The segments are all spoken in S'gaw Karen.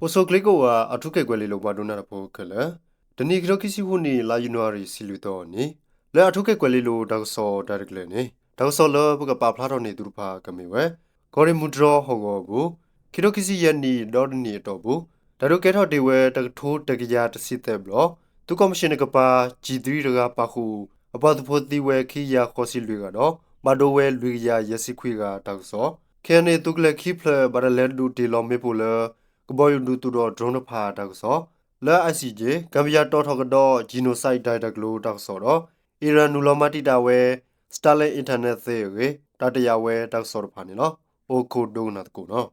အိၣ်ဆူၣ်ချ့ကိးဂၤ အၣ်ထူခ့ၣ်ကွဲၤလ့လိၤပှၤဒိကနၣ်တၢ်ဖိခဲလၢာ်, တနံၤခံထိခံဆံဃုနံၣ် လါယနူၤအါရံၤ ဆံလွံၢ်သီအနံၤ, လၢအၣ်ထူခ့ၣ်ကွဲၤလ့လိၤတၢ်ကစီၣ်တၢ်ရဲၣ်တၢ်ကျဲၤန့ၣ် တၢ်ကစီၣ်လၢပကပာ်ဖျါထီၣ်န့ၢ်သုတဖၣ်ကမ့ၢ်ဝဲ ကီၢ်ရ့ၣ်မုၢ်တြီၢ်ဟီၣ်ကဝီၤအပူၤ ခံထိခံဆံယဲၢ်နံၣ်ဒီတနံၣ်အတီၢ်ပူၤ တၢ်ဒုးကဲထီၣ်တ့ၢ်ဝဲ တကထိတကယၤတဆံသၢဘျီၣ်, သုးကီၣ်မံၣ်ၡ့ၣ်တကပၤ ကၠံၣ်သရံတဂၤပာ်ဃုာ် အပှၤသုးဖိသံဝဲခံကယၤဃိးဆံလွံၢ်ဂၤဒီး ဘၣ်ဒိဝဲလွံၢ်ကယၤယဲၢ်ဆံခွံဂၤတၢ်ကစီၣ်, ခ့ၣ်အဲၣ်အ့ၣ်သုးကလၢၤခံဖျၢၣ် ဘၣ်တၢ်လဲၤဒုးတ့ၢ်လီၤမ့ၣ်ပိၢ်လၢ ကဘီယူၤဒုးသုးဒီး drone တဖၣ်တၢ်ကစီၣ်, လၢ ICJ ကမ်ဘံယါတီၣ်ထီၣ်ကဒီး genocide တၢ်ဂ့ၢ်တၢ်ကျိၤတၢ်ကစီၣ်ဒီး အံၣ်ရၣ်နုာ်လီၤမၤတံာ်တာ်ဝဲ Starlink internet သ့အဂ့ၢ် တၢ်တယာ်ဝဲတၢ်ကစီၣ်တဖၣ်န့ၣ်လီၤ. အိၣ်ခိးဒိကနၣ်သကိးနီၤ.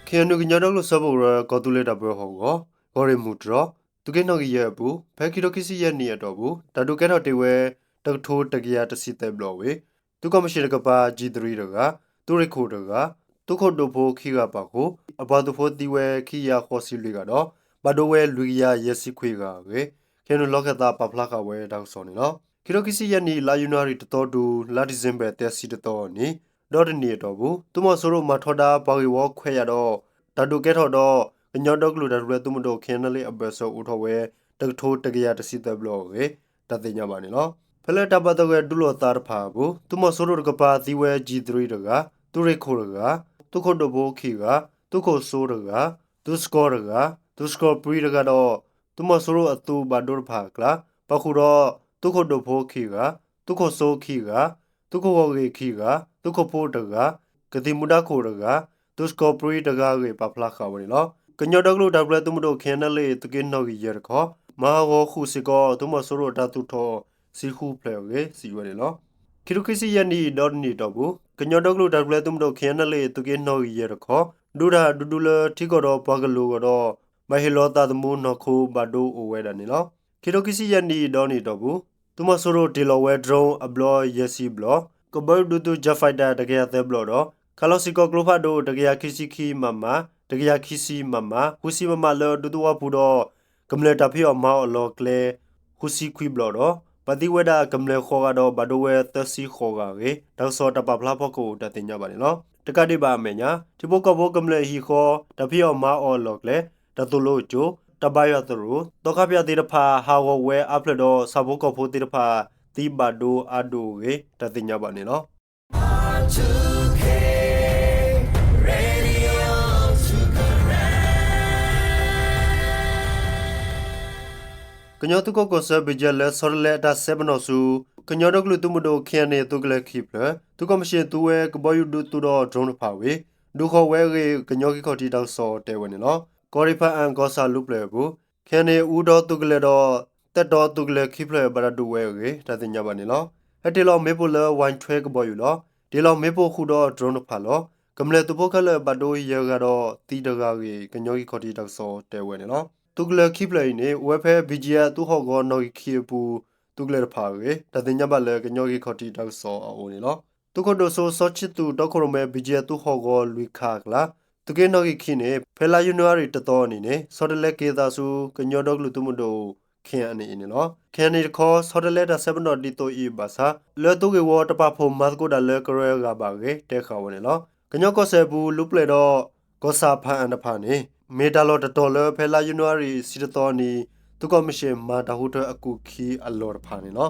ခ့ၣ်အဲၣ်ယူၣ် ကညီဒီကလုာ်စၢဖှိၣ်ကရၢ ကီၢ်သူလ့ၤတၢ်ပၢဟီၣ်ကဝီၤ ကီၢ်ရ့ၣ်မုၢ်တြီၢ် သုးက့နီၣ်ဂံၢ်ယဲၢ်အပူၤ ဖဲခံထိခံဆံယဲၢ်နံၣ်အတီၢ်ပူၤ တၢ်ဒုးကဲထီၣ်တ့ၢ်ဝဲ တကထိတကယၤတဆံသၢဘျီၣ်ဝံၤ သုးကီၣ်မံၣ်ၡ့ၣ်တကပၤ ကၠံၣ်သရံတဂၤ, သုးရ့ၣ်ခိၣ်တဂၤ, သုးခိၣ်ဒိၣ်ဖိခံဂၤပာ်ဃုာ် အပှၤသုးဖိသံဝဲခံကယၤဃိးဆံလွံၢ်ဂၤဒီး ဘၣ်ဒိဝဲလွံၢ်ကယၤယဲၢ်ဆံခွံဂၤအဂ့ၢ် ခ့ၣ်အဲၣ်ယူၣ်လီၢ်ခၢၣ်သးပာ်ဖျါဃာ်ဝဲတၢ်ကစီၣ်န့ၣ်လီၤ. ခံထိခံဆံယဲၢ်နံၣ် လါယနူၤအါရံၤတသီတုၤ လါဒံၣ်စ့ဘၢၣ်သၢဆံတသီအနံၤ ဒီတနံၣ်အတီၢ်ပူၤ သုးမီၤစိရိၤမၤထီဒါပှၤဂ့ၢ်ဝီခွဲးယာ်ဒီး တၢ်ဒုးကဲထီၣ်ဒီး ကညီဒီကလုာ်တၢ်ထူၣ်ဖျဲးသုးမုၢ်ဒိၣ် ခ့ၣ်အဲၣ်ယူၣ် အဘၢၣ်စၢၤအိၣ်ထီၣ်ဝဲ တကထိတကယၤတဆံသၢဘျီၣ်အဂ့ၢ် တၢ်သ့ၣ်ညါဘၣ်န့ၣ်လီၤ. ဖဲလၢတၢ်ဘၣ်သဂၢၢ်ဒုးလိာ်သးတဖၣ်အပူၤ သုးမီၤစိရိၤတကပၤသံဝဲ ကၠံၣ်သရံတဂၤ, သုးရ့ၣ်ခိၣ်တဂၤ, သုးခိၣ်ဒိၣ်ဖိခံဂၤ, သုးခိၣ်စိတဂၤ, သုးစကီတဂၤ, သုးစကီပြံတဂၤဒီး သုးမီၤစိရိၤအသုးဘၣ်ဒိတဖၣ်အကျါ ပာ်ဃုာ်ဒီး သုးခိၣ်ဒိၣ်ဖိခံဂၤ, သုးခိၣ်စိခံဂၤ, သုးခိၣ်ဂီၤဂ့ၢ်ခံဂၤ, သုးခိၣ်ဖိတဂၤ, ကသံၣ်မူဒါခိၣ်တဂၤ, သုးစကီပြံတဂၤအဂ့ၢ် ပာ်ဖျါဃာ်ဝဲန့ၣ်လီၤ. ကညီဒီကလုာ်တၢ်ထူၣ်ဖျဲးသုးမုၢ်ဒိၣ် ခ့ၣ်အဲၣ်ယူၣ် သုးက့နီၣ်ဂံၢ်ယဲၢ်တခီ မၤဟးဂီၤဃုာ်စ့ၢ်ကီး သုးမီၤစိရိၤအတၢ်သူၣ်ထီၣ်ဆံဃုဖျၢၣ်အဂ့ၢ် စံးဝဲန့ၣ်လီၤ. ခံထိခံဆံယဲၢ်နံၣ် ဒီတနံၣ်အတီၢ်ပူၤ ကညီဒီကလုာ်တၢ်ထူၣ်ဖျဲးသုးမုၢ်ဒိၣ် ခ့ၣ်အဲၣ်ယူၣ် သုးက့နီၣ်ဂံၢ်ယဲၢ်တခီ ဒုးတၢ်ဒူဒူလၢထံကီၢ်ဒီးပှၤကလုာ်အဂီၢ်ဒီး ဘၣ်ဟ့ၣ်လီၤသးသမူနီၢ်ခိဘၣ်ဒိအိၣ်ဝဲဒၣ်န့ၣ်လီၤ. ခံထိခံဆံယဲၢ်နံၣ် ဒီနံၣ်အတီၢ်ပူၤ သုးမီၤစိရိၤတ့ၢ်လီၤဝဲ drone အဘျီယဲၢ်ဆံဘျီၣ်, ကဘီယူၤဒုးသုး jet fighter တကယၤသၢဘျီၣ်ဒီး ခးလီၤစ့ၢ်ကီးကျိဖးဒိၣ် တကယၤခံဆံခံ MM, တကယၤခံဆံ MM, ဃုဆံ MM လၢဒူသဝီပူၤဒီး ကမျၢၢ်တၢ်ဖံးအီၣ်မၤအီၣ်အလီၢ်ကျဲ ဃုဆံခွံဘျီၣ်ဒီး ဘၣ်သံဝဲဒၣ်ကမျၢၢ်ဃိးဂၤဒီး ဘၣ်ဒိဝဲသၢဆံဃိးဂၤအဂ့ၢ် တၢ်ကစီၣ်တၢ်ပာ်ဖျါဖီခိၣ် တၢ်သ့ၣ်ညါဘၣ်န့ၣ်လီၤ. တကးဒံးဘၣ်အမဲာ်ညါ ထံဖိကီၢ်ဖိကမျၢၢ်ဟံၣ်ဃီ တၢ်ဖံးအီၣ်မၤအီၣ်အလီၢ်ကျဲ, တၢ်သိၣ်လိအစိၤ, တၢ်ဘါယွၤသရိာ်, သီခါဖၠၣ်သ့ၣ်တဖၣ်ဟးဂီၤဝဲအါဖျၢၣ်ဒီး ဆၣ်ဖိကီၢ်ဖိသ့ၣ်တဖၣ် သံဘၣ်ဒိအါဒိၣ်အဂ့ၢ် တၢ်သ့ၣ်ညါဘၣ်န့ၣ်လီၤ. ကညီသုးခိၣ်ကီၢ်ဆၢ BGF လၢဆီတလဲအတၢ်စဲပနီၣ်ဆူ ကညီဒီကလုာ်သုးမုၢ်ဒိၣ် ခ့ၣ်အဲၣ်ယူၣ် သုးကလၢၤခံဖျၢၣ် သုးကီၣ်မံၣ်ၡ့ၣ်သူဝဲကဘီယူၤဒုးသုးဒီး drone တဖၣ်ဝံၤ ဒုးဃီၤဝဲအဂ့ၢ် ကညီဂံၢ်ခီၣ်ထံးတၢ်ကစီၣ်တဲဝဲန့ၣ်လီၤ. ကီၢ်ရ့ၣ်ဖၣ်အၣ် ကီၢ်ဆၣ်လူပျဲၢ်အပူၤ ခ့ၣ်အဲၣ်ယူၣ် အူဒီသုးကလၢၤဒီး သဲတီသုးကလၢၤခံဖျၢၣ် ဘၣ်တၢ်ဒုးဝဲအဂ့ၢ် တၢ်သ့ၣ်ညါဘၣ်န့ၣ်လီၤ. ဟဲတ့ၢ်လီၤမ့ၣ်ပိၢ်လၢ ဝဲထွဲကဘီယူၤလီၤ. တ့ၢ်လီၤမ့ၣ်ပိၢ်ဃုာ်ဒီး drone တဖၣ်လီၤ. ကမျၢၢ်သုးဖိခဲလၢာ်ဘၣ်ဒိယဲၢ်ဂၤဒီးသံတဂၤအဂ့ၢ် ကညီဂံၢ်ခီၣ်ထံးတၢ်ကစီၣ်တဲဝဲန့ၣ်လီၤ. သုးကလၢၤခံဖျၢၣ်အံၤန့ၣ် အိၣ်ဝဲဖဲ BGF သုးဟီၣ်ကဝီၤနီၣ်ဂံၢ်ခံအပူၤ သုးကလၢၤတဖၣ်အဂ့ၢ် တၢ်သ့ၣ်ညါဘၣ်လၢကညီဂံၢ်ခီၣ်ထံးတၢ်ကစီၣ်အအိၣ်န့ၣ်လီၤ. သုးခိၣ်ဒိၣ်စိစီၤခၠံးသူၣ် တီခိၣ်ရိၣ်မဲ BGF သုးဟီၣ်ကဝီၤလွံၢ်ခါအကျါ သုးက့နီၣ်ဂံၢ်ခံန့ၣ် ဖဲလါယနူၤအါရံၤတသီအနံၤန့ၣ် ဆီတလဲက့ၤအသးဆူ ကညီဒီကလုာ်သုးမုၢ်ဒိၣ် ခ့ၣ်အဲၣ်ယူၣ်န့ၣ်လီၤ. ခ့ၣ်အဲၣ်ယူၣ်တခီ ဆီတလဲတၢ်စဲပနီၣ်ဒ်သိးအံၤအဘၣ်ဆၣ် လၢသုးဂ့ၢ်ဝီတပာ်ဖှိၣ်မၤသကိးတၢ်လၢကရၢအဂၤဘၣ်အဂ့ၢ် တဲဃာ်ဝဲန့ၣ်လီၤ. ကညီကီၢ်စဲၣ်အပူၤ လူပျဲၢ်ဒီး ကီၢ်ဆၣ်ဖၣ်အၣ်တဖၣ်န့ၣ် မ့ၢ်တၢ်လီၢ်တတီၤလၢဖဲလါယနူၤအါရံၤဆံတသီအနံၤ သုးကီၣ်မံၣ်ၡ့ၣ်မၤတၢ်ဃုထၢအကူာ်ခံအလီၢ်တဖၣ်န့ၣ်လီၤ.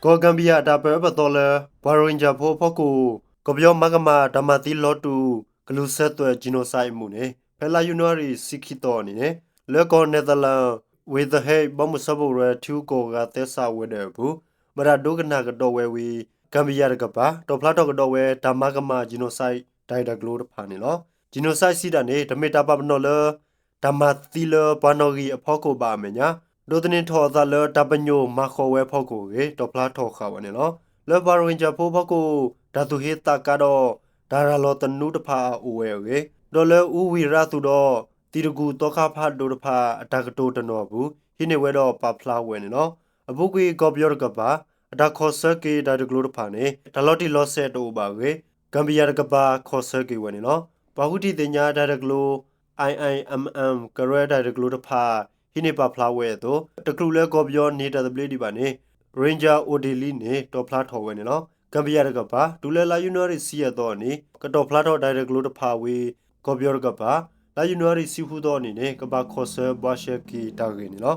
ကီၢ်ကမ်ဘံယါအတၢ်ပၢအၢပသီလၢ ပှၤရိၣ်ဟ့ၣ်ကၠၣ်ဖိအဖီခိၣ် ကီၢ်ပယီၤမၤကမၣ်တၢ်မၤသံလီၤတူာ် ကလူးဆၢသွဲၣ် genocide အမူးန့ၣ် ဖဲလါယနူၤအါရံၤဆံခံသီအနံၤန့ၣ် လၢကီၢ်နဲၣ်သလၣ် ဝ့ၢ်သဟဲး ဘီမုၢ်စၢဖှိၣ်ကရၢ ထံဂုၤကီၢ်ဂၤသဲစးဝဲၤဒၢးအပူၤ ဘၣ်တၢ်ဒိကနၣ်ကဒီးဝဲဝံၤ ကမ်ဘံယါတကပၤ တီၣ်ဖျါထီၣ်ကဒီးဝဲ တၢ်မၤကမၣ် genocide တၢ်ဂ့ၢ်တၢ်ကျိၤတဖၣ်န့ၣ်လီၤ. genocide စံးတၢ်န့ၣ် တမ့ၢ်တၢ်ပာ်ပနီၣ်လၢ တၢ်မၤသံလၢပှၤနီၣ်ဂံၢ်အဖီခိၣ်ဘၣ်အမဲာ်ညါ ဒိးသန့ၤထီၣ်အသးလၢတၢ်ပညိၣ်မၤဃီၤဝဲအဖီခိၣ်အဂ့ၢ် တီၣ်ဖျါထီၣ်ဃာ်ဝဲန့ၣ်လီၤ. လၢပှၤရိၣ်ဟ့ၣ်ကၠၣ်ဖိအဖီခိၣ် တၢ်သူၣ်ဟ့သးကါဒီး တၢ်ရၤလီၤသနူတဖၣ်အအိၣ်ဝဲအဂ့ၢ် ဒီးလၢအူဝံၤရၣ်သူၣ်ဒီး သံတကူၣ်သီခါဖးဒိၣ်တဖၣ် အတၢ်ကတိၤတနီၤအပူၤ ဟံးန့ၢ်ဝဲဒီးပာ်ဖျါဝဲန့ၣ်လီၤ. အပူၤကွံာ်ကီၢ်ပယီၤတကပၤ အတၢ်ခီၣ်ဆၢက့ၤတၢ်ဂ့ၢ်တၢ်ကျိၤတဖၣ်န့ၣ် တၢ်လီၤတံၢ်လီၤဆဲးတအိၣ်ဘၣ်အဂ့ၢ် ကမ်ဘံယါတကပၤ ခီၣ်ဆၢက့ၤဝဲန့ၣ်လီၤ. ပှၤဃုထံၣ်သ့ၣ်ညါတၢ်တကျိၤ I I M M ကရၢတၢ်တကျိၤတဖၣ် ဟံးန့ၢ်ပာ်ဖျါဝဲအသိး တချုးလၢကီၢ်ပယီၤန့ၢ်တၢ်သဘျ့ဒံးဘၣ်န့ၣ် Ranger အိၣ်တ့ၢ်လံန့ၣ် တီၣ်ဖျါထီၣ်ဝဲန့ၣ်လီၤ. ကမ်ဘံယါတကပၤ တုၤလၢလါယနူၤအါရံၤဆံအသီအနံၤ ကတီၣ်ဖျါထီၣ်တၢ်တကျိၤတဖၣ်ဝံၤ ကီၢ်ပယီၤတကပၤ လါယနူၤအါရံၤဆံဃုသီအနံၤန့ၣ် ကဘၣ်ခီၣ်ဆၢဘှါရှဲက့ၤတၢ်ဂ့ၢ်န့ၣ်လီၤ.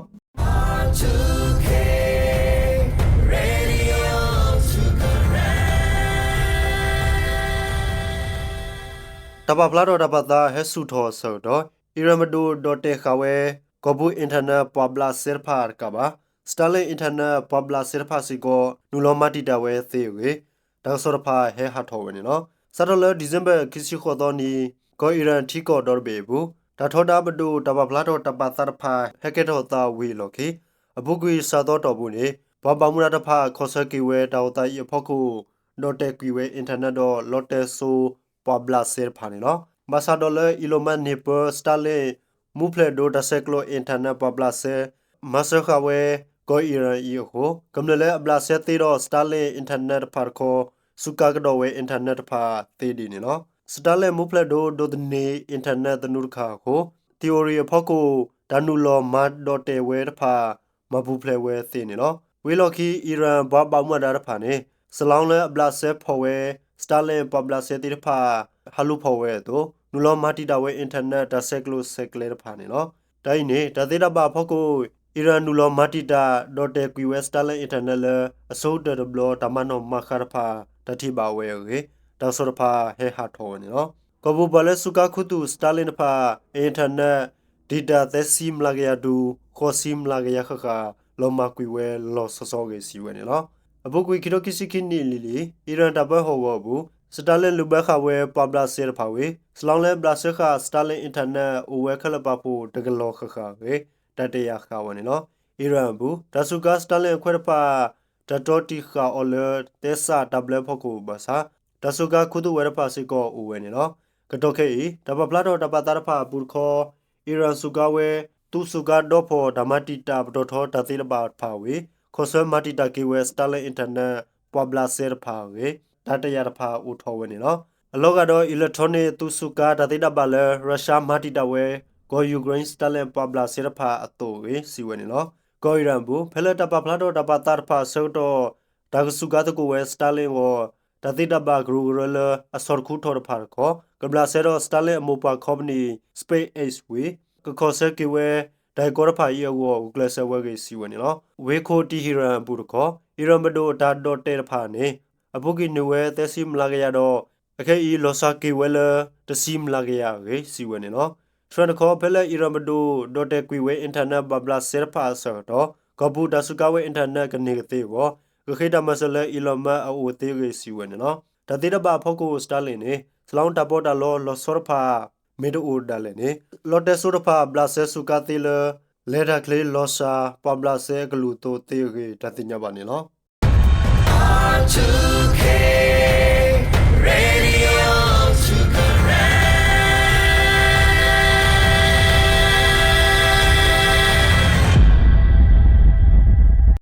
တၢ်ပာ်ဖျါထီၣ်တၢ်ပာ်သးဟဲဆူၣ်ထီၣ်အဆၢကတီၢ် အံၣ်ရၣ်ပဒိၣ်ဒီၣ်တဲာ်ဃာ်ဝဲ ကီၢ်ပူၤ internet ပှၤဘျးစဲတဖၣ်တကးဘၣ် Starlink internet ပှၤဘျးစဲတဖၣ်စ့ၢ်ကီး နုာ်လီၤမၤတံာ်တာ်ဝဲသ့အဂ့ၢ် တၢ်ကစီၣ်တဖၣ်ဟဲဟးထီၣ်ဝဲန့ၣ်လီၤ. စးထီၣ်လၢ December ခံဆံဃိးသီနံၤ ကီၢ်အံၣ်ရၣ်ထံကီၢ်ဒီတဘ့ၣ်အပူၤ တၢ်ထီဒါပဒိၣ်တၢ်ပာ်ဖျါထီၣ်တၢ်ပာ်သးတဖၣ် ဟဲကဲထီၣ်သးဝံၤအလီၢ်ခံ အပူၤကွံာ်စှၤသီတီၢ်ပူၤန့ၣ် ပှၤဘၣ်မူဘၣ်ဒါတဖၣ် ခီၣ်ဆၢက့ၤဝဲတၢ်အိၣ်သးအံၤအဖီခိၣ် ဒီၣ်တဲာ်ကွံာ်ဝဲ internet ဒီးလီတဲစိ ပှၤဘျးစဲတဖၣ်န့ၣ်လီၤ. ဘၣ်ဆၣ်ဒီးလၢ Elon Musk န့ၢ်ပၢ Starlink မူဖျဲးဒိတၢ်ဆဲးကျိး internet ပှၤဘျးစဲ မၤစၢဃာ်ဝဲ ကီၢ်အံၣ်ရၣ်အံၤအဃိ ကမျၢၢ်လၢအဘျးစဲသ့ဒီး Starlink internet တဖၣ်တခီ စူးကါကဒီးဝဲ internet တဖၣ်သ့ဒ်န့ၣ်လီၤ. Starlink မူဖျဲးဒိဒိးသန့ၤ internet သနူတခါအဃိ theory အဖီခိၣ် တၢ်နုာ်လီၤမၤဒီၣ်တဲာ်ဝဲတဖၣ် မၤပူၤဖျဲးဝဲသ့န့ၣ်လီၤ. ဝံၤအလီၢ်ခံ အံၣ်ရၣ်ပှၤဘၣ်မူဘၣ်ဒါတဖၣ်န့ၣ် စလီလၢအဘျးစဲဖီၣ်ဝဲ Starlink ပှၤဘျးစဲသ့ၣ်တဖၣ် ဟးလူၤဖီၣ်ဝဲအသိး နုာ်လီၤမၤတံာ်တာ်ဝဲ internet တၢ်ဆဲးကျိးဆဲးကျဲတဖၣ်န့ၣ်လီၤ. တၢ်အံၤန့ၣ် တၢ်သ့တၢ်ဘၣ်အဖီခိၣ် အံၣ်ရၣ်နုာ်လီၤမၤတံာ်တာ် ဒီၣ်တဲာ်ကွံာ်ဝဲ Starlink internet လၢ အဆိကတၢၢ်တဘျီ တၢ်မၤနီၣ်မၤဃါတဖၣ် တၢ်ထံၣ်ဘၣ်ဝဲအဂ့ၢ် တၢ်ကစီၣ်တဖၣ်ဟဲဟးထီၣ်ဝဲန့ၣ်လီၤ. ကီၢ်ပူၤပှၤလၢစူးကါခူသူၣ် Starlink တဖၣ် internet တံာ်တာ်သၢဆံမျးကယၤတုၤ ဃိးဆံမျးကယၤဃၣ်ဃၣ် လီၤမၢ်ကွံာ်ဝဲလီၤဆီဆီအဂ့ၢ် စံးဝဲန့ၣ်လီၤ. အပူၤကွံာ်ခံထိခံဆံခံနံၣ်လံၤလံၤ အံၣ်ရၣ်တၢ်ပၢဟီၣ်ကဝီၤအပူၤ Starlink လူၤဘၢဃာ်ဝဲပှၤဘျးစဲတဖၣ်ဝံၤ စလီလၢဘျးစဲဃာ် Starlink internet အိၣ်ဝဲခဲလၢာ်ပာ်ဖှိၣ်တကလီၤဃၣ်ဃၣ်အဂ့ၢ် တၢ်တဲယၤဃာ်ဝဲန့ၣ်လီၤ. အံၣ်ရၣ်အပူၤ တၢ်စူးကါ Starlink အခွဲးတဖၣ် တၢ်တီတံၢ်ဃာ်အီၤလၢ သဲစးတၢ်ဘျၢဖီခိၣ်ဘၣ်ဆၣ် တၢ်စူးကါခူသူၣ်ဝဲတဖၣ်စ့ၢ်ကီးအိၣ်ဝဲန့ၣ်လီၤ. ကတီၢ်ခဲအံၤ တၢ်ပာ်ဖျါထီၣ်တၢ်ပာ်သးတဖၣ်အပူၤတခီ အံၣ်ရၣ်စူးကါဝဲ သုးစူးကါဒီဖီၣ်တၢ်မၤတံာ်တာ်ပတီၢ်ထီတၢ်သ့တဘၣ်တဖၣ်ဝံၤ ခီၣ်ဆၢမၤတံာ်တာ်က့ၤဝဲ Starlink internet ပှၤဘျးစဲတဖၣ်အဂ့ၢ် တၢ်တဲယၤတဖၣ်အိၣ်ထီၣ်ဝဲန့ၣ်လီၤ. အလီၤဂာ်ဒီး electronic သုးစူးကါတၢ်သ့တၢ်ဘၣ်လၢ ရၢၡါမၤတံာ်တာ်ဝဲ ကီၢ်ယူၤခရ့ၣ် Starlink ပှၤဘျးစဲတဖၣ်အသိးအဂ့ၢ် စံးဝဲန့ၣ်လီၤ. ကီၢ်အံၣ်ရၣ်အပူၤ ဖဲလၢတၢ်ပာ်ဖျါထီၣ်တၢ်ပာ်သးတဖၣ်အဆၢကတီၢ် တၢ်ကစူးကါသကိးဝဲ Starlink အဂီၢ် တၢ်သ့တၢ်ဘၣ်ကရူၢ်ကရၢလၢအဆီၣ်တခူထီၣ်တဖၣ်တခီ ကဘျးစဲဒီး Starlink အမိၢ်ပှၢ် company SpaceX ဝံၤ ကခီၣ်ဆၢက့ၤဝဲတၢ်ဂ့ၢ်ကီတဖၣ်အံၤအဂီၢ် ဂုာ်ကျဲးစၢးဝဲအဂ့ၢ် စံးဝဲန့ၣ်လီၤ. ဝ့ၢ်ခိၣ် Tehran အပူၤတခီ အံၣ်ရၣ်ပဒိၣ်အတၢ်ဒီၣ်တဲာ်တဖၣ်န့ၣ် အပူၤကွံာ်နုာ်ဝဲသၢဆံမျးကယၤဒီး အခဲအံၤလီၤစှၤက့ၤဝဲလၢ တဆံမျးကယၤအဂ့ၢ် စံးဝဲန့ၣ်လီၤ. Trump တခီ ဖဲလၢအံၣ်ရၣ်ပဒိၣ် ဒီၣ်တဲာ်ကွံာ်ဝဲ internet ပှၤဘျးစဲတဖၣ်အဆၢကတီၢ် ကီၢ်ပူၤတၢ်စူးကါဝဲ internet ကန့ၢ်ကသ့အဂီၢ် ကဃ့တၢ်မၤစၢၤလၢ Elon Musk အအိၣ်သ့အဂ့ၢ် စံးဝဲန့ၣ်လီၤ. တၢ်သ့တၢ်ဘၣ်အဖီခိၣ် Starlink န့ၣ် စလီတၢ်ပီးတၢ်လီလီၤဆီတဖၣ် မ့ၢ်တအိၣ်ဒၣ်လဲာ်န့ၣ် လီတဲစိတဖၣ် ဘျးစဲစူးကါသ့လၢ လဲၤတၢ်ချ့လီၤစှၤ ပှၤဘျးစဲအကလုၢ်အသိးသ့အဂ့ၢ် တၢ်သ့ၣ်ညါဘၣ်န့ၣ်လီၤ.